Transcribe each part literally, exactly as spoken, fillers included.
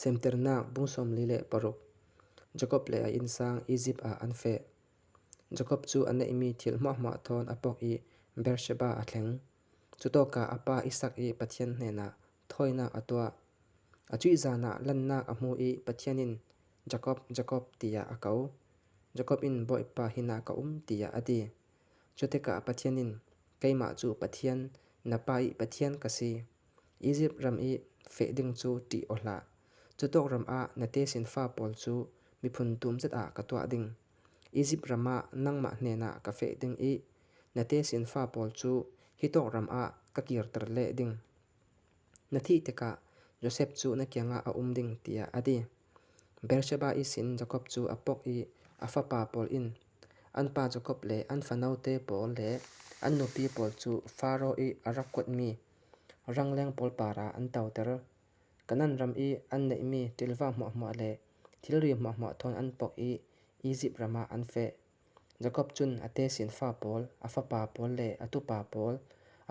Semtirna bung sâwmli leh paruk. Jakob leh a insang Izip a an feh. Jakob chu a neh mi thil hmua hmua thon a pok i Bersheba a thleng. Chutoka a pa Isak i Pathian hnena thoina a tua. A chuih zana lanna a hmu i Pathian in, "Jakob, Jakob," tia a kâu. Jakob in, "Bawipa, hina ka um," tia a ti. Chutekah Pathian in, "Keima chu Pathian, na pa i Pathian ka sie. Izip ram i feh ding chu ṭih o hla. Chutok ram a na tê sinfa pâwl chu miphun tum zet a ka tuah ding. Izip ram a nangma hnena ka feh ding i, na tê sinfa pâwl chu hitok ram a ka kîrter leh ding. Na thih tekah Joseph chu na kianga a um ding," tia a ti. Bersheba i sin Jakob chu a pok i a fapa pâwl in, an pa Jakob leh an fanote pâwl leh an nupi pâwl chu Pharaoh i a rakkuat mi rangleng pâwl pâra an tauter. Kanan ram i an neh mi tilva hmua hmua leh thil ri hmua hmua thon an pok i Izip ram a an feh. Jakob chun a tê sinfa pâwl, a fapa pâwl leh a tupa pâwl,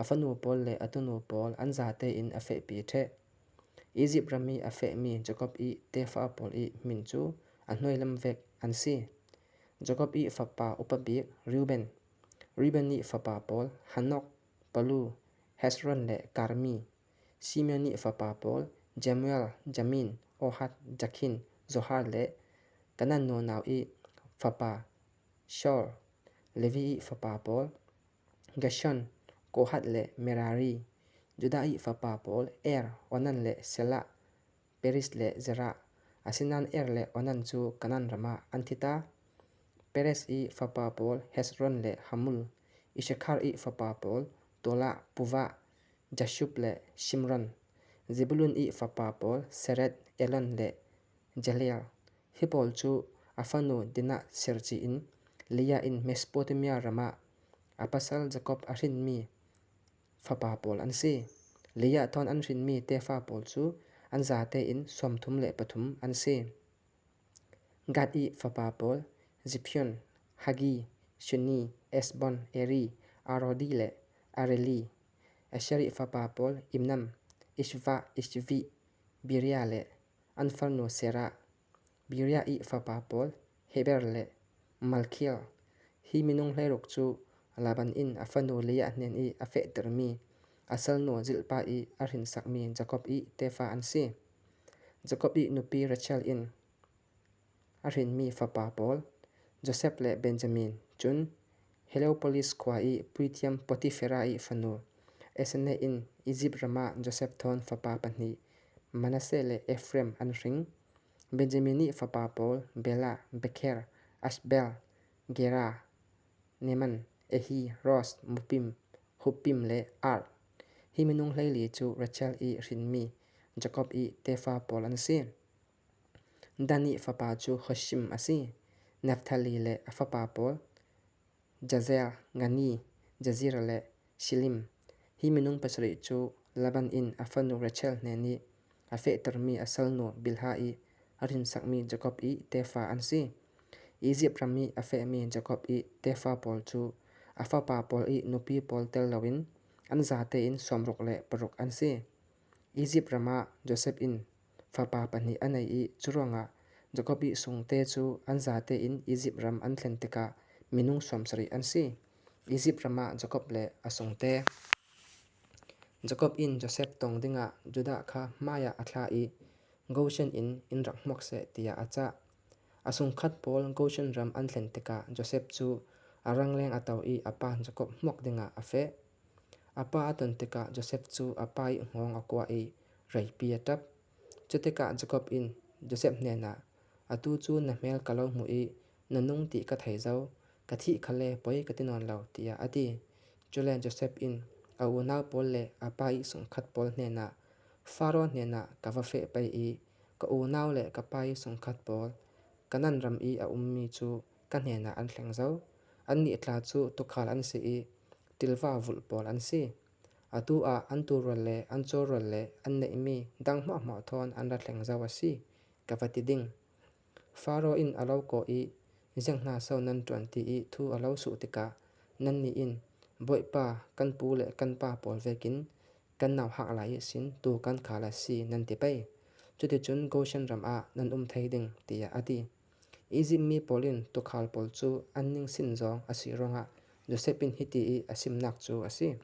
a fanu pâwl leh a tunu pâwl an zate in a feh pi ṭheh. Izip ram i a feh mi Jakob i têfa pâwl i hming chu a hnuoi lam vek an sie. Jakob i fapa upa bik Reuben. Reuben i fapa pâwl Hanok, Palu, Hezron leh Karmi. Simeon i fapa pâwl Jemuel, Jamin, Ohad, Jakhin, Zohar leh Kanan nonau i fapa Shaul. Levi i fapa pâwl Gershon, Kohat leh Merari. Juda i fapa pâwl Er, Onan leh Sela, Peres leh Zera. A sinan Er leh Onan chu Kanan ram a an thi ta. Peres i fapa pâwl Hezron leh Hamul. Isakhar i fapa pâwl Tola, Puva, Jashub leh Simron. Zebulun i fapa pâwl Sered, Elon leh Jaleel. Hi pâwl chu a fanu Dina serchi in, Leah in Mesopotamia ram a a pasal Jakob a hrin mi fapa pâwl an sie. Leah thon an hrin mi têfa pâwl chu an zate in sâwmthum leh pathum an sie. Gad i fapa pâwl Ziphion, Hagi, Shuni, Esbon, Eri, Arodi leh Areli. Asher i fapa pâwl Imnan, Ishva, Ishvi, Beria leh an fanu Sera. Beria i fapa pâwl Heber leh Malkiel. Hi minung hleiruk chu Laban in a fanu Leah hnen i a fehtir mi, a salnu Zilpa i a hrinsak mi Jakob i têfa an sie. Jakob i nupi Rachel in a hrin mi fapa pâwl Joseph leh Benjamin. Chun Heliopolis khua i puithiam Potiphera i fanu Asenath in Izip ram a Joseph thon fapa pahni Manase leh Ephraim an hring. Benjamin i fapa pâwl Bela, Bekher, Ashbel, Gera, Naaman, Ehi, Ros, Mupim, Hupim leh Ard. Hi minung hleili chu Rachel i hrin mi Jakob i têfa pâwl an sie. Dan i fapa chu Husim a sie. Naphtali leh a fapa pâwl Jazer, Guni, Jazer leh Silim. Hi minung pasari chu Laban in a fanu Rachel hnen i a fehtir mi a salnu Bilha i a hrinsak mi Jakob i têfa an sie. Izip ram i a feh mi Jakob i têfa pâwl chu a fapa pâwl i nupi pâwl tel loin an zate in sâwmruk leh paruk an sie. Izip ram a Joseph in fapa pahni a nei i, churuangah Jakob i sungte chu an zate in Izip ram an thlen tekah minung sâwmsari an sie. Izip ram a Jakob leh a sungte. Jakob in Joseph tong dinga Juda kha hmai a a thlah i, "Goshen in in rak hmuak seh," tia a chah. A sungkhat pâwl Goshen ram an thlen tekah Joseph chu a rangleng a tau i a pa Jakob hmuak dinga a feh. A pa a ton tekah Joseph chu a pa i nghawng a kuah i reipi a ṭap. Chutekah Jakob in Joseph hnena, "Atu chu na hmêl ka lo hmu i, na nung ti ka thei zo, ka thih kha le poi ka ti nawn lo," tia a ti. Chule Joseph in a unau pâwl leh a pa i sungkhat pâwl hnena, "Pharaoh hnena ka va feh pei i, ka unau leh ka pa i sungkhat pâwl, Kanan ram i a um mi chu ka hnena an thleng zo. Anni tla chu tukhal an sie i, tilva vulh pâwl an sie. Atu a an tu rual leh an chaw rual leh an neh mi dang hmua hmua thon an ra thleng zo a sie, ka va ti ding. Pharaoh in a lo kô i, 'Ziang hna so nan ṭuan,' ti i thu a lo suh tikah, nanni in, 'Bawipa, kan pu leh kan pa pâwl vekin kan nau hak lai i sin tu kan khal a sie,' nan ti pei. Chuti chun Goshen ramah năn um thei ding, tia a tih. Ijip mi pôlin tukhal pôl chu an ning sin jong a sih rongah, Joseph in hitihi a simnâk chu a si: